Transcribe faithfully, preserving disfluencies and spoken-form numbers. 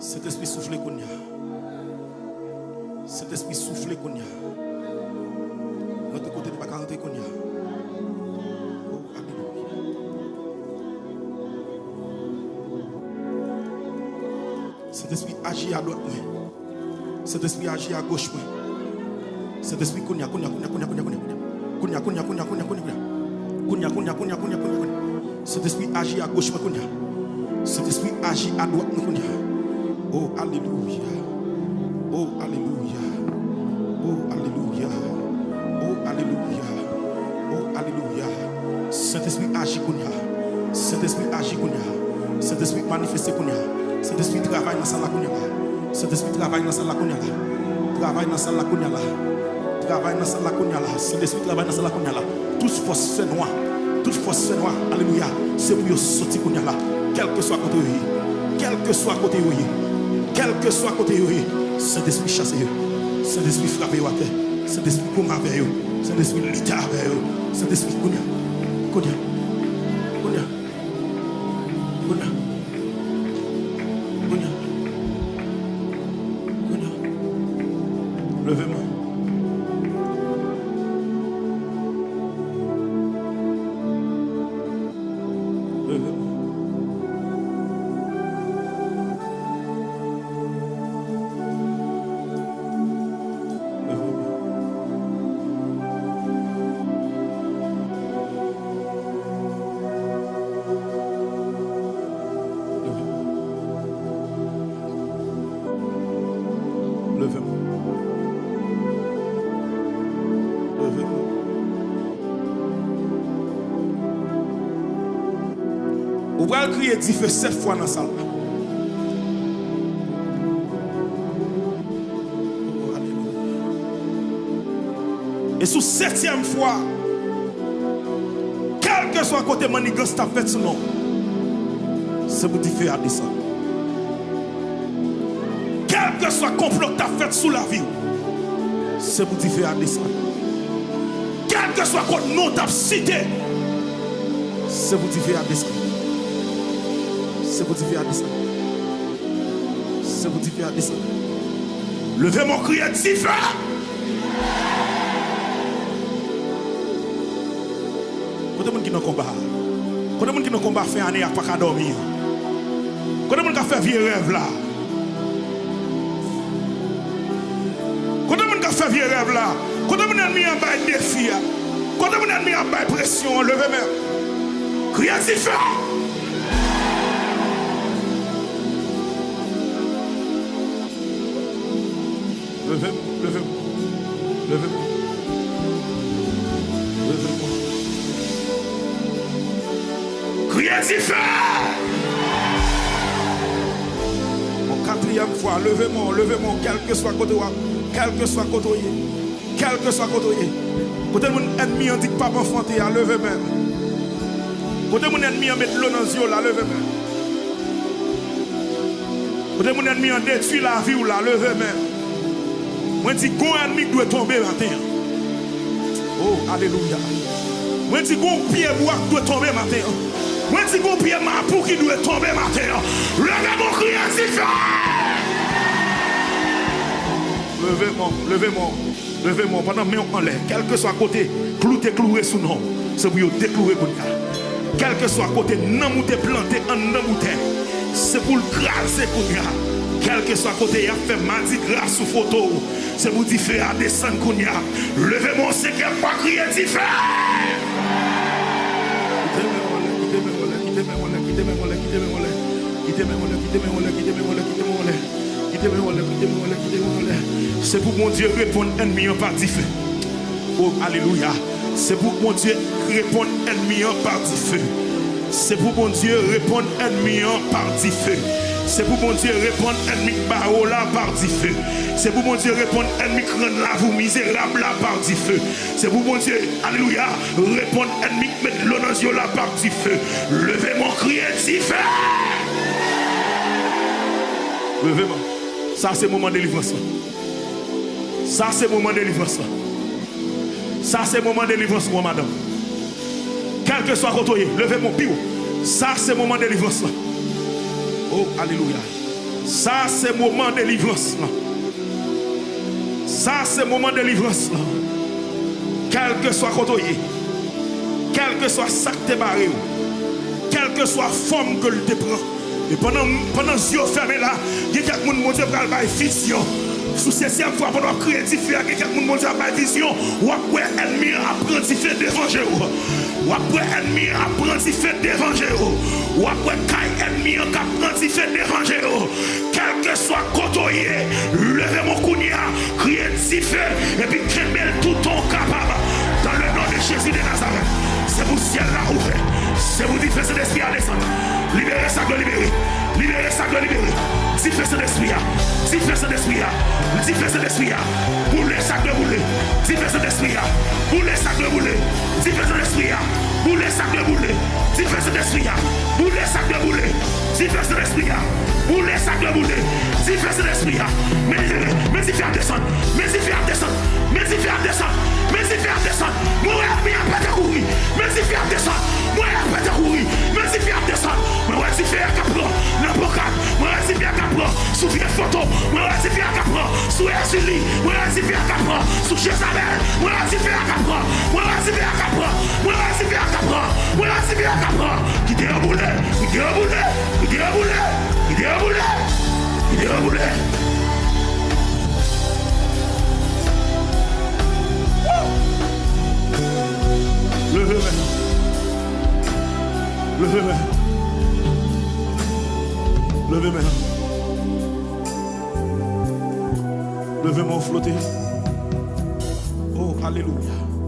Sentespri soufle kounye a. Sentespri soufle kounye a. Rantre kote nou pa ka rantre kounye a. Oh, alelouya. Sentespri aji adwat mwen. Sentespri aji agoch mwen. Sentespri kounye a, kounye a, kounye a, kounye a, kounye a, kounye a. Kounye a, kounye a, kounye a, kounye a, kounye a, kounye a. Kounye a, kounye a, kounye a, kounye a, kounye a, kounye a. Sentespri aji agoch mwen kounye a. Sentespri aji adwat mwen kounye a. Oh, alelouya. Oh, alelouya. Oh, alelouya. Oh, alelouya. Oh, alelouya. Sentespri aji kounye a. Sentespri aji kounye a. Sentespri manifeste kounye a. Sentespri travay nan sal la kounye a la. Sentespri travay nan sal la kounye a la. Travay nan sal la kounye a la. Travay nan sal la kounye a la. Sentespri travay nan sal la kounye a la. Tout fòs fènwa, tout fòs fènwa, alelouya, se pou yo soti kounye a la. Kèlkeswa kote yo ye, kèlkeswa kote yo ye, kèlkeswa kote yo ye, Sentespri chase yo. Sentespri frape yo atè. Sentespri goumen avè yo. Sentespri lite avè yo. Sentespri kounye a, kounye a, kounye a, kounye a. Kounye a. Kounye a. Leve men w. Leve men w. Leve men w. Leve men w. Leve men w. Leve men w. Ou pral kriye dife sèt fwa nan sal la. Oh, alelouya. E sou setyèm fwa, kèlkeswa kote mannigans t ap fèt sou non w, se pou dife a desann. Kèlkeswa konplo k t ap fèt sou lavi w, se pou dife a desann. Kèlkeswa kot non w t ap site, se pou dife a desann. Se pou dife a desann. Se pou dife a desann. Leve men w, kriye dife! Kote moun ki nan konba a? Kote moun ki nan konba fen ane a k pa ka dòmi an? Kote moun k ap fè vye rèv la? Kote moun k ap fè vye rèv la? Kote moun ènmi an bay defi a? Kote moun ènmi an bay presyon an? Leve men w. Kriye dife! Leve m, leve m, leve m. Leve m. Kriye dife! Yon katriyèm fwa, leve men w, leve men w, kèlkeswa kote w ap, kèlkeswa kote w ye. Kèlkeswa kote w ye. Kote moun ènmi an di k p ap anfante a, leve men w. Kote moun ènmi an met dlo nan zye w la, leve men w. Kote moun ènmi an detwi lavi w la, leve men w. Mwen di, gon ènmi k dwe tonbe maten an. Oh, alelouya. Mwen di, gon pye bwa k dwe tonbe maten an. Mwen di, gon pye mapou ki dwe tonbe maten an. Leve men w, kriye dife! Leve men w, leve men w. Leve men w, pandan men w anlè, kèlkeswa kote klou te kloure sou non w, se pou yo dekloure kounye a. Kèlkeswa kote nanm ou te plante anndan boutèy, se pou l kraze kounye a. Kèlkeswa kote y ap fè madigra sou foto w, se pou dife a desann kounye a. Leve men w, senkèm fwa, kriye dife! Kite men w anlè, kite men w anlè, kite men w anlè, kite men w anlè, kite men w anlè. Kite men w anlè, kite men w anlè, kite men w anlè, kite men w anlè. Kite men w anlè, kite men w anlè, kite men w anlè. Se pou Bondye reponn ènmi an pa dife. Oh, alelouya. Se pou Bondye reponn ènmi an pa dife. Se pou Bondye reponn ènmi an pa dife. Se pou Bondye reponn ènmi k ba w la pa dife. Se pou Bondye reponn ènmi k rann lavi w mizerab la pa dife. Se pou Bondye, alelouya, reponn ènmi k met dlo nan zye w la pa dife. Leve men w, kriye dife! Leve men w. Sa se moman delivrans lan. Sa se moman delivrans lan. Sa se moman delivrans ou an, madanm. Kèlkeswa kote w ye, leve men w pi wo. Sa se moman delivrans lan. Oh, alelouya. Sa se moman delivrans lan. Sa se moman delivrans lan. Kèlkeswa kote w ye, kèlkeswa sa k te bare w, kèlkeswa fòm ke l te pran, e pandan, pandan zye w fèmen la, gen kèk moun Bondye pral bay vizyon. Sou sezyèm fwa, pandan w ap kriye dife a, gen kèk moun Bondye ap bay vizyon. W ap wè ènmi an ap pran dife devan je w. W ap wè ènmi an ap pran dife devan je w. W ap wè kay ènmi an k ap pran dife devan je w. Kèlkeswa kote w ye, leve men w kounye a, kriye dife, epi kenbe l toutan w kapab. Dans le nom de Jésus de Nazareth, se pou syèl la ouvè. Se pou dife Sentespri a desann. Libere sa k dwe libere. Libere sa k dwe libere. Dife Sentespri a. Dife Sentespri a. Dife Sentespri a. Boule sa k dwe boule. Dife Sentespri a. Boule sa k dwe boule. Dife Sentespri a. Boule sa k dwe boule. Dife Sentespri a. Boule sa k dwe boule. Dife Sentespri a. Boule sa k dwe boule. Dife Sentespri a. Men, men dife a desann. Men dife a desann. Men dife a desann. Men dife a desann. Mwen wè ènmi an pete kouri. Men dife a desann. Mwen wè l pete kouri. Men dife a desann. Mwen wè dife a k ap pran nan pankad. Mwen wè dife a k ap pran sou vye foto. Mwen wè dife a k ap pran sou Èzili. Mwen wè dife a k ap pran sou Jezabèl. Mwen wè dife a k ap pran. Mwen wè dife a k ap pran. Mwen wè dife a k ap pran. Mwen wè dife a k ap pran. Kite yo boule. Kite yo boule. Kite yo boule. Kite yo boule. Kite yo boule. Woo! Leve men. Leve men. Leve men. Leve men w flote. Oh, alelouya.